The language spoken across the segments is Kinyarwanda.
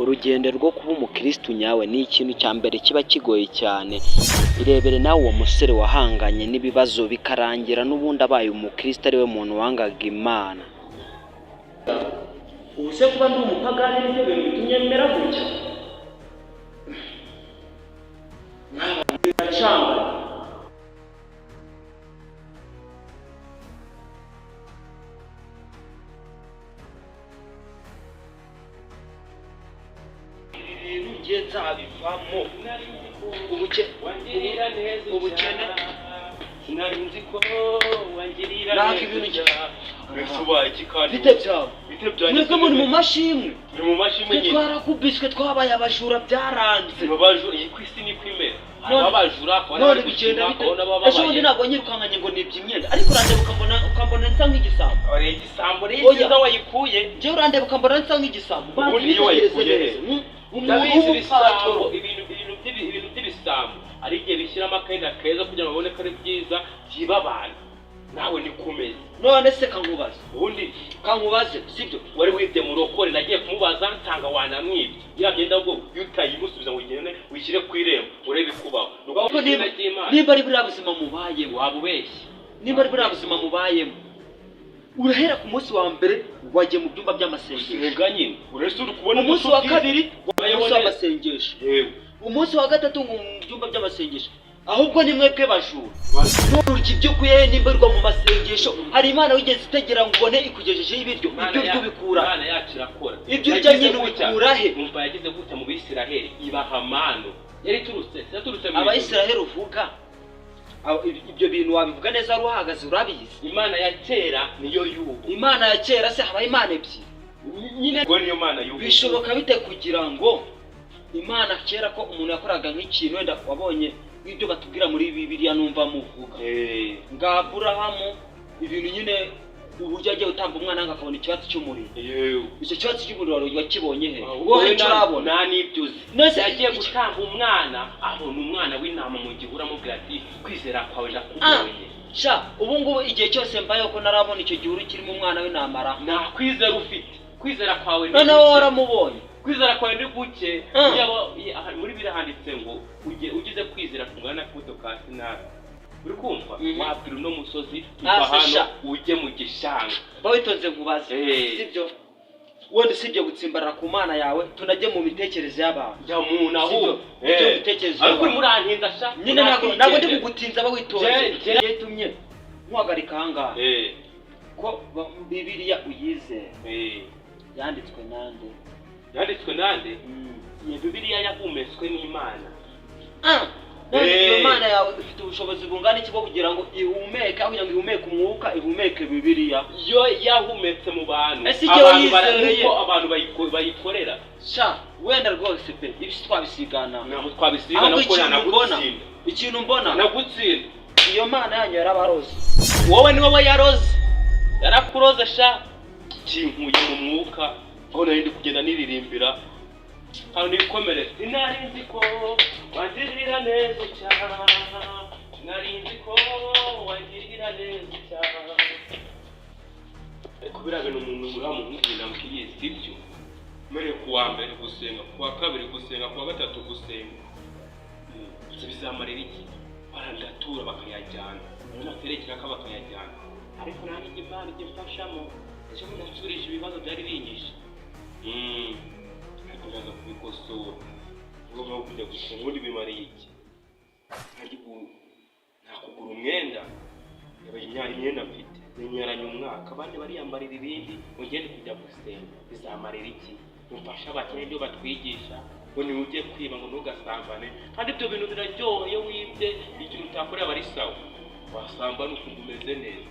Urugendo rwo kuba umukirisitu nyawe ni ikintu cya mbere kiba kigoye cyane. Irebere nawe uwo musore wahanganye n'ibibazo bikarangira n'ubundi abaye umukirisitu, ariwe muntu wangaga Imana. Ubu se kuba ndi umupagani nibyo bintu bitumye mera gutya? Biracanganye. Ibi bintu ngiye nzabivamo. Wangirira neza. Ubukene. Sinari nzi ko wangirira Naka neza. ibintu Mbese ubaye iki kandi? Bite byawe? Bite byanjye? Mwebwe muri mu mashimwe. Turi mu mashimwe Twe nyine. twarakubiswe, twabaye abajura, byaranze. Abajura, iyi ku isi niko imeze. Hari abajura, hakaba None n'abari bigenda gushima, bite? hakaba n'abababaye. Ejo bundi ntabwo nyirukankanye ngo nibye imyenda, ariko urandeba ukambona nsa nk'igisambo. Ore igisambo rero. Oya. Nziza wayikuye. Njyewe urandeba ukambona nsa nk'igisambo. Banza Ubundi iyo ubitekereze wayikuye neza. he? Umuntu Ndabizi ibisambo, w'umupatoro. ibintu by'ibisambo hari igihe bishyiramo akenda keza kugira ngo babone ko ari byiza, byiba abantu. Nawe niko umeze. None se kankubaze. Ubundi Kankubaze, sibyo? Wari wibye murokore, nagiye kumubaza nsanga wanamwibye iriya myenda. Ubwo iyo utayimusubiza ngo ugende wishyire ku irembo urebe ikubaho, ni Kuko ukuvuga niba izina ry'Imana. Nimba ari buriya buzima mubayemo, Waba ubeshye. nimba ari buriya buzima mubayemo, urahera ku munsi wa mbere wagiye mu byumba by'amasengesho. Gusenga nyine, uretse uri kubona Umunsi wa umuco. kabiri Wabayeho umunsi neza. w'amasengesho. Yewe. Umunsi wa gatatu ngo mu byumba by'amasengesho. Ahubwo ni mwebwe bajura. None urya ibyo ukuye nimba urwa mu masengesho? Hari Imana wigeze itegera ngo ubone ikugejejeho ibiryo? Imana Ibyo urya ubikura? Imana yacu irakora. Ibyo urya Yagize nyine gutya. ubikura he? Umva, yagize gutya mu Bisiraheli ibaha manu, yari iturutse, yaturutse mu ijuru. Abayisiraheli uvuga, ibyo bintu wabivuga neza wari uhagaze, urabizi? Imana ya kera niyo y'ubu. Imana ya kera se habaho imana ebyiri? Nyine ubwo niyo Mana y'ubu. Bishoboka bite kugira ngo Imana kera ko umuntu yakoraga nk'ikintu, wenda wabonye nk'ibyo batubwira muri Bibiliya, numva muvuga nga Aburahamu, ibintu nyine uburyo agiye gutamba umwana ngo akabona ikibatsi cy'umuriro? Yewe. Icyo kibatsi cy'umuriro wari wakibonye he? Wowe Wowe icyo urabona? Nta n'ibyo uzi. None Yagiye gutamba umwana, abona umwana w'intama mu gihuru, amubwira ati: "Kwizera kwawe ndakubonye." Sha, ubu ngubu igihe cyose mbayeho ko narabona icyo gihuru kirimo umwana w'intama? Nta kwizera ufite, kwizera kwawe ni Noneho guke. waramubonye? Kwizera kwawe ni guke. Muri Bibiliya handitse ngo ugize kwizera kungana n'akabuto ka sinapi, uri kumva? Wabwira uno musozi: Ah, "Tuva se hano sha. ujye mu gishanga." Ba witonze nkubaze. Sibyo, wenda usibye gutsimbarara ku Mana yawe, tunajye mu mitekerereze y'abantu. Jya mu Sibyo, ahubwo. ujye mu mitekerereze Ariko uri y'abantu. murantinza sha. Nyine ntabwo ndi kugutinza, ba witonze. Tumye nkuhagarika ahangaha ko Bibiliya uyizera, yanditswe nande? Yanditswe nande? Iyo Bibiliya yahumetswe n'Imana. Ah, none iyo Mana yawe ifite ubushobozi bungana iki bwo kugira ngo ihumeke, aho kugira ngo ihumeke umwuka, ihumeke Bibiliya? Yo yahumetse mu bantu. Ese igihe Abantu wayizereye? Nuko abantu bayikorera. Sha, wenda rwose pe, ibi si twabisigana. Ntabwo twabisigana Ahubwo kuko ikintu mbona, yanagutsinda. ikintu mbona, Yanagutsinda. iyo Mana yanyu yarabaroze. Wowe ni wowe yaroze, yarakuroze sha. Kinkuye mu mwuka aho nari ndi kugenda niririmbira hano nikomere. Sinari nzi ko wangirira neza cyane, sinari nzi ko wangirira neza cyane. Ariko biriya bintu umuntu uriya muhungu nambwiye sibyo. Mpereye ku wa mbere gusenga, ku wa kabiri gusenga, ku wa gatatu gusenga, gusa bizamarira iki? Barandatura bakayajyana, naterekera ko bakayajyana. Ariko nanjye Imana ijya imfashamo. Ejo bundi nacurije ibibazo byari binyishe, ariko ndaza kubikosora. Ngomba kujya gusenga. Ubundi bimariye iki? Nta kugura umwenda. Yabaye imyenda mfite menyeranye umwaka, abandi bariyambarira ibindi. Ugende kujya gusenga bizamarira iki? Mufashe abakene, ibyo batwigisha ngo niwe ujye kwiba, ngo ntugasambane, kandi ibyo bintu biraryoha. Iyo wibye ikintu utakorera aba ari sawa, wasambana ukumva umeze neza.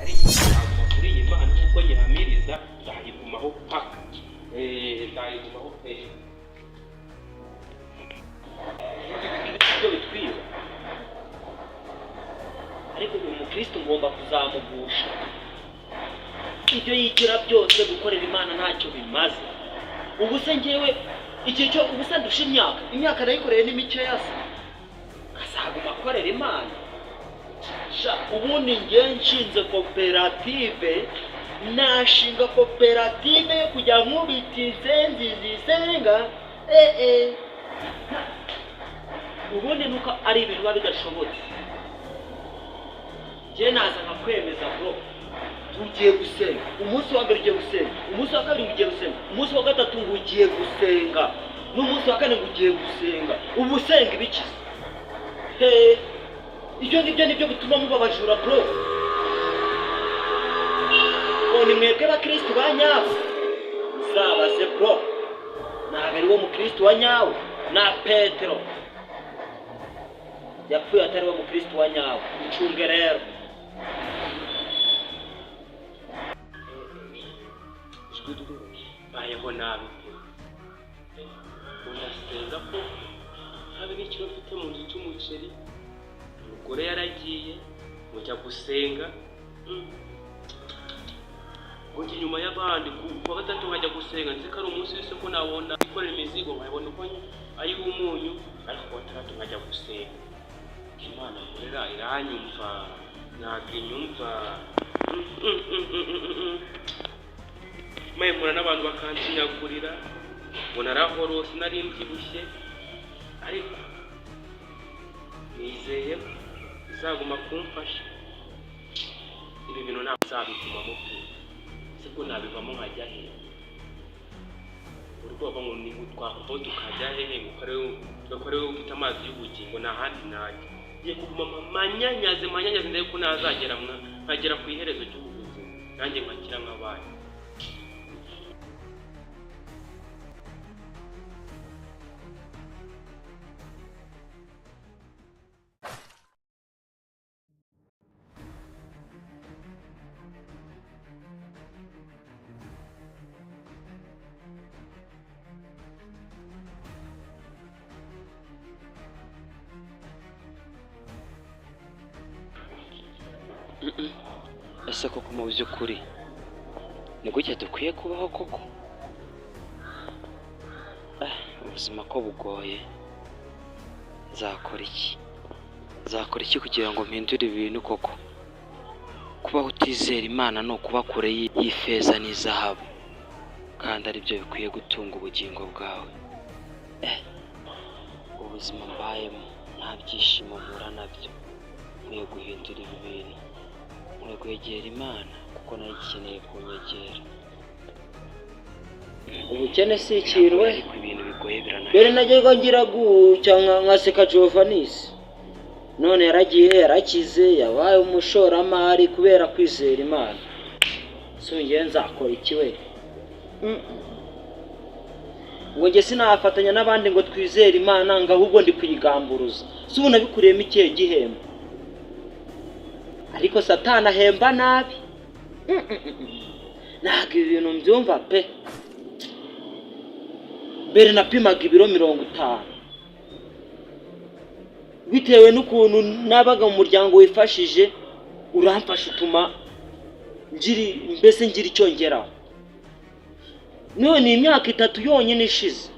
Ariko ntabwo kuri iyi Mana kuko nyihamiriza, nzayigumaho paka. Nzayigumaho pe. Ibyo bitwiba, ariko uyu mukristo ngomba kuzamugusha. Ibyo yigira byose, gukorera Imana ntacyo bimaze. Ubu se ngewe igihe cyo, ubu se ndusha imyaka nayikoreye ni mikeya se, azaguma akorera Imana? Sha, ubundi ngewe nshinze koperative. Nashinga koperative yo kujya nkubita insenzi zisenga. Ubundi nuko ari ibintu biba bidashobotse. Njye naza nkakwemeza, bro, ugiye gusenga. Umunsi wa mbere ugiye gusenga, umunsi wa kabiri ugiye gusenga, umunsi wa gatatu ngo ugiye gusenga, n'umunsi wa kane ngo ugiye gusenga. Ubu usenga ibikize he? Ibyo ngibyo nibyo bituma muba abajura, bro. Ngo ni mwebwe bakristu ba nyabo? Uzabaze, bro, ntabwo ari wo mukristu wa nyawe. Na Petero yapfuye atari wo mukristu wa nyawe. Icunge rero. Ijwi riri bayeho nabi pe. Unasenga ko habe n'ikiro mfite mu nzu cy'umuceri, umugore yaragiye, mujya gusenga. Ngo njya inyuma y'abandi ku wa gatatu nkajya gusenga, nzi ko ari umunsi w'isoko, nabona ikorera imizigo nkabona uko ari umunyu, ariko ku wa gatandatu nkajya gusenga. Imana nkorera iranyumva? Ntabwo inyumva. Mpura n'abantu bakanshinyagurira ngo narahorose, nari mbyibushye, ariko nizeye ko izaguma kumfasha. Ibi bintu ntabwo nzabigumamo pe. Siko nabivamo nkajya hehe? Uri kuvuga ngo ni twakuvaho tukajya hehe? Ngo ko ari wowe ufite amazi y'ubugingo, nta handi najya. Ngiye kuguma manyanyaze manyanyaze, ndebe ko nazagera nkagera ku iherezo ry'ubu buzima, nanjye nkakira nk'abandi. Ese koko mu by'ukuri ni gutya dukwiye kubaho koko? Ubuzima ko bugoye, nzakora iki? Nzakora iki kugira ngo mpindure ibintu koko? Kubaho utizera Imana ni ukuba kure y'ifeza n'izahabu, kandi aribyo bikwiye gutunga ubugingo bwawe. Ubuzima mbayemo nta byishimo mpura nabyo. Nkwiye guhindura ibi bintu, nkwiye kwegera Imana kuko nayo ikeneye kunyegera. Ubukene si ikintu we. Ariko ibintu bigoye birananiye. Mbere najyaga ngira gutya nkaseka Jovanisi, none yaragiye yarakize, yabaye umushoramari kubera kwizera Imana. Si njyewe nzakora iki we? Ngo njye sinafatanya n'abandi ngo twizere Imana, ngo ahubwo ndi kuyigamburuza. Si ubu nabikuriyemo ikihe gihembo? Ariko Satani ahemba nabi. Ntabwo ibi bintu mbyumva pe. Mbere napimaga ibiro 50, bitewe n'ukuntu nabaga mu muryango wifashije, uramfasha utuma ngiri mbese ngira icyo ngeraho. None imyaka 3 yonyine ishize,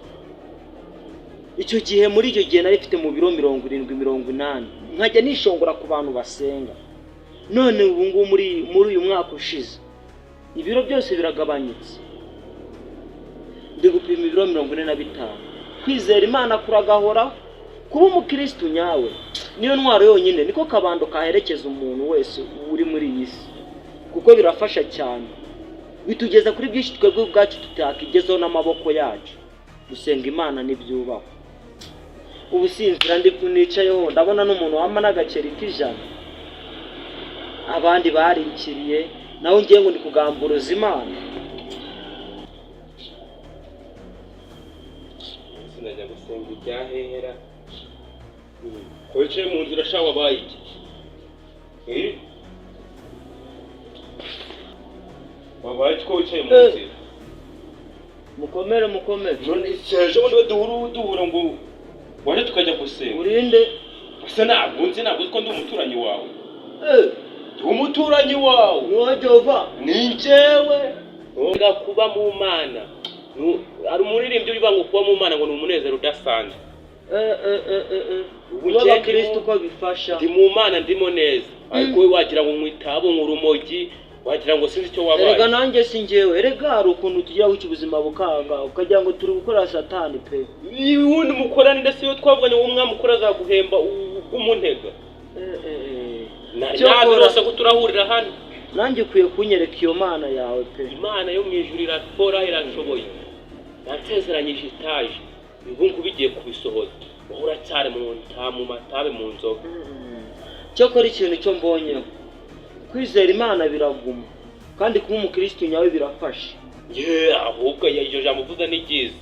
icyo gihe muri icyo gihe nari mfite mu biro 70, 80, nkajya nishongora ku bantu basenga. None ubu ngubu muri uyu mwaka ushize ibiro byose biragabanyutse, ndi gupima ibiro 45. Kwizera Imana kuragahoraho. Kuba umukirisitu nyawe niyo ntwaro yonyine, niko kabando kaherekeza umuntu wese uri muri iyi si, kuko birafasha cyane, bitugeza kuri byinshi twebwe ubwacu tutakigezaho n'amaboko yacu. Gusenga Imana ntibyubahwa. Ubu sinzira ndi nicayeho, ndabona n'umuntu wampa n'agaceri k'ijana, abandi barikiriye, nawe ngiye ngo ndi kugamburuza Imana. Sinajya gusenga ibyahehera ko wicaye mu nzira sha, wabaye iki? Wabaye iki ko wicaye mu nzira? Mukomere, mukomere. None ejo bundi duhura ngo waje tukajya gusenga. Urinde? Ese ntabwo nzi, ntabwo uzi ko ndi umuturanyi wawe? Ndi umuturanyi wawe. Ni wowe Jova? Ni njyewe. Nga kuba mu Mana, hari umuririmbyi ubivuga ngo kuba mu Mana ngo ni umunezero udasanzwe. Ubu Kuba njye abakirisitu uko bifasha. Ndi mu Mana, ndimo neza, ariko wowe wagira ngo nkwitabo urumogi. Wagira ngo sinzi icyo wabaye. Erega nanjye si njyewe, erega hari ukuntu tugira gutya ubuzima bukanga, ukagira ngo turi gukora satani pe. Ubundi mukorane, ndetse iyo twavuganye uwo mwami ukora azaguhemba umuntega. Eh, eh, eh. Nari Cyokora- nabirose ko turahurira hano. Nanjye ukwiye kunyereka iyo mana yawe pe. Imana yo mu ijuru irakora, irashoboye. Nansezeranyije itaje, ubu ngubu igiye kubisohoza. Wowe uracyari mu matabe, mu nzoga. Cyokora ikintu cyo mbonyeho, kwizera Imana biraguma, kandi kuba umukirisitu nyawe birafasha. Ye, ahubwo iryo jambo uvuze ni ryiza.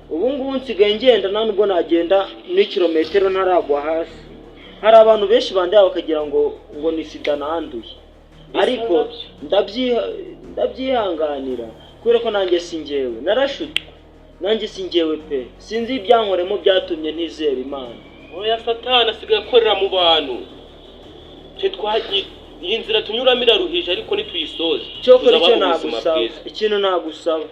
Ubu ngubu nsigaye ngenda, nta nubwo nagenda n'ikirometero ntaragwa hasi. Hari abantu benshi bandeba bakagira ngo ni sida nanduye, ariko ndabyihanganira kubera ko nanjye si njyewe, narashutswe, nanjye si njyewe pe. Sinzi ibyankoremo byatumye ntizera Imana. Oya, Satani asigaye akorera mu bantu. Twe twagiye iyi nzira tunyuramo iraruhije, ariko nituyisoze Cyokora icyo tuzabaho ubuzima nagusaba, bwiza. ikintu nagusaba,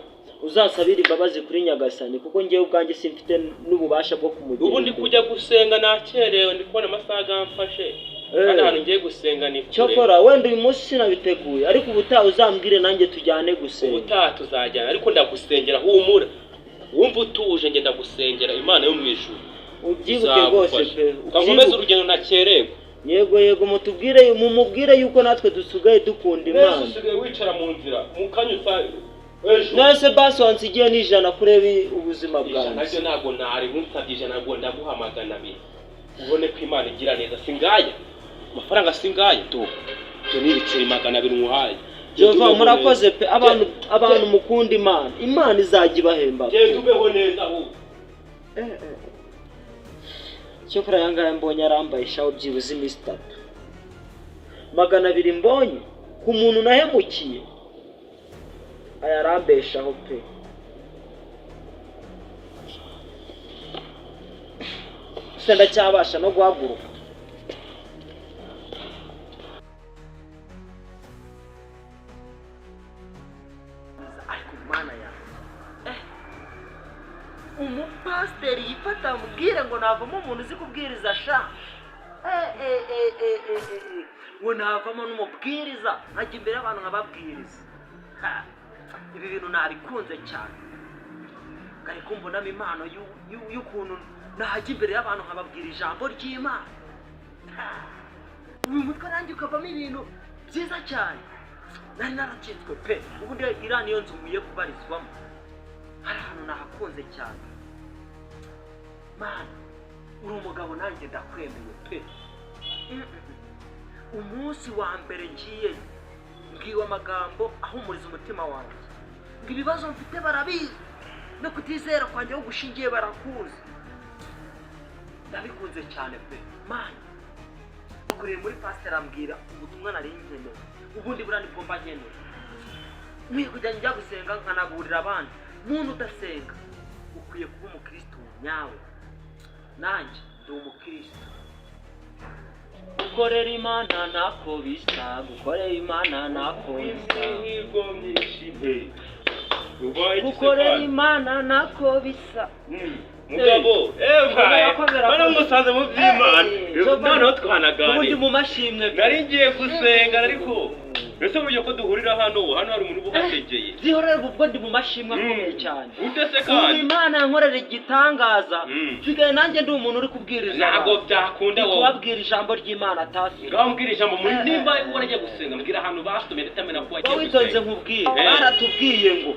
uzasabire imbabazi kuri Nyagasani, kuko njyewe ubwanjye simfite n'ububasha bwo kumugera Ubu ndi imbere. kujya gusenga, nakerewe, ndi kubona amasaha gamfashe, kandi ahantu ngiye gusenga ni kure. Cyokora wenda uyu munsi sinabiteguye, ariko ubutaha uzambwire nanjye tujyane gusenga. Ubutaha tuzajyana, ariko ndagusengera, humura, wumva utuje, njye ndagusengera, Imana yo mu ijuru Ubyibuke rwose izagufasha. pe. Nkomeze Ubyibuke. urugendo, ntakererwa. Yego yego, mutubwire, mumubwire yuko natwe dusigaye dukunda Mbese Imana. usigaye wicara mu nzira mu kanya usa ejo. None basi wansigiye n'ijana kureba ubuzima Ijana bwanjye? ryo ntabwo ntari nkunsabye ijana, ngo ndaguha 200 ubone ko Imana igira neza. Singaya amafaranga, singaya tu, ibyo ni ibiceri 200 nkuhaye. Jova, murakoze pe. Abantu mukunda Imana, Imana izajya ibahemba pe. Genda ubeho neza ahubwo. Eh, eh. Cyokora aya ngaya mbonye arambaye shaho byibuze iminsi 3. 200 mbonye ku muntu nahemukiye, aya arambeshaho pe. Se ndacyabasha no guhaguruka? Ariko Mana yawe, umupasiteri yifata amubwire ngo navamo umuntu uzi kubwiriza sha. Eh, eh, eh, eh, eh, eh, eh. Ngo navamo n'umubwiriza, nkajya imbere y'abantu nkababwiriza. Ha, ibi bintu nabikunze cyane, kare kumbonamo impano y'ukuntu najya imbere y'abantu nkababwira ijambo ry'Imana. Ha, uyu mutwe nanjye ukavamo ibintu byiza cyane. Nari naracitswe pe. Ubundi iriya niyo nzu nkwiye kubarizwamo, hari ahantu nahakunze cyane. Mana, uri umugabo, nanjye ndakwemeye pe. Umunsi wa mbere ngiyeyo, mbwiwe amagambo ahumuriza umutima wanjye, ngo ibibazo mfite barabizi, no kutizera kwanjye aho gushingiye barakuzi. Ndabikunze cyane pe. Mana, bakoreye muri pasiteri, ambwira ubutumwa nari nkeneye. Ubundi buriya nibwo mba nkeneye, nkwiye kujya njya gusenga nkanaburira abandi. Muntu udasenga, ukwiye kuba umukristo nyawe. Nanjye ndi umukristo. Gukorera Imana ntako bisa, gukorera Imana ntako bisa. Imihigo myinshi pe. Ubaye iki se Gukorera kandi? Imana ntako bisa. Mugabo, Komera, komera, bano komera. musanze mu by'Imana. Eh, Noneho ubundi twanaganira. mu mashimwe pe. Nari ngiye gusenga, ariko mbese buryo ko duhurira hano, hano hari umuntu uba uhategeye. Byihorere, ubwo ndi mu mashimwe akomeye cyane. Ute se Ubu kandi? Imana yankorera igitangaza, nsigaye nanjye ndi umuntu uri kubwiriza Ntabwo abantu. byakunda Ndi wowe. kubabwira ijambo ry'Imana atasi. Ngaho mbwira ijambo muri Eh, eh, nimba eh. waragiye gusenga, mbwira ahantu basomye ndetse amena ko wagiye Wowe witonze gusenga. nkubwire. Eh. Baratubwiye ngo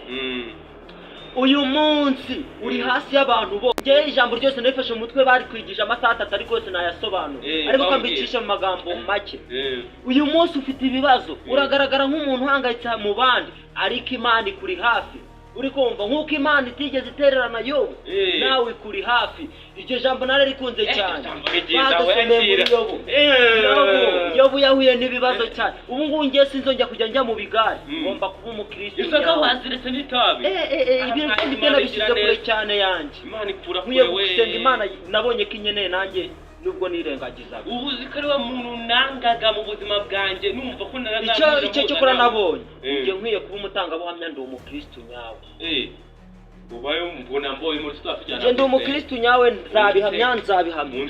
uyu munsi uri hasi y'abantu bose. Njyewe ijambo ryose narifashe mu mutwe, bari kwigisha amasaha 3 ariko yose nayasobanura, Eh, ariko bambwire. kambicishe mu magambo make. Eh. Uyu munsi ufite ibibazo, uragaragara nk'umuntu uhangayitse mu bandi, ariko Imana ikuri hafi. Uri kumva? Nk'uko Imana itigeze itererana Yobu, Eh. nawe ikuri hafi. Iryo jambo nararikunze Eh, cyane. ijambo ni ryiza, Badusomeye muri wakira. Yobu. Eh. Yobu yahuye n'ibibazo cyane. Ubu ngubu ngiye sinzongera kujya njya mu bigare. Mm. Ngomba kuba umukristo Inzoga nyawe. waziretse n'itabi. Eh, eh, eh, ibintu Aha, byose Imana nabishyize igira kure neza. cyane yanjye. Imana ikura Nkwiye kure we. gusenga Imana, nabonye ko inkeneye nanjye nubwo nirengagizaga. Ubu uzi ko ari we muntu nangaga mu buzima bwanjye, numva ko Icyo cyokora nabonye, Eh. njye nkwiye kuba umutangabuhamya, ndi umukristo nyawe. Eh. Ubaye mbona mboye muri tuzatujyana. Njye ndi umukristo nyawe, nzabihamya, nzabihamya.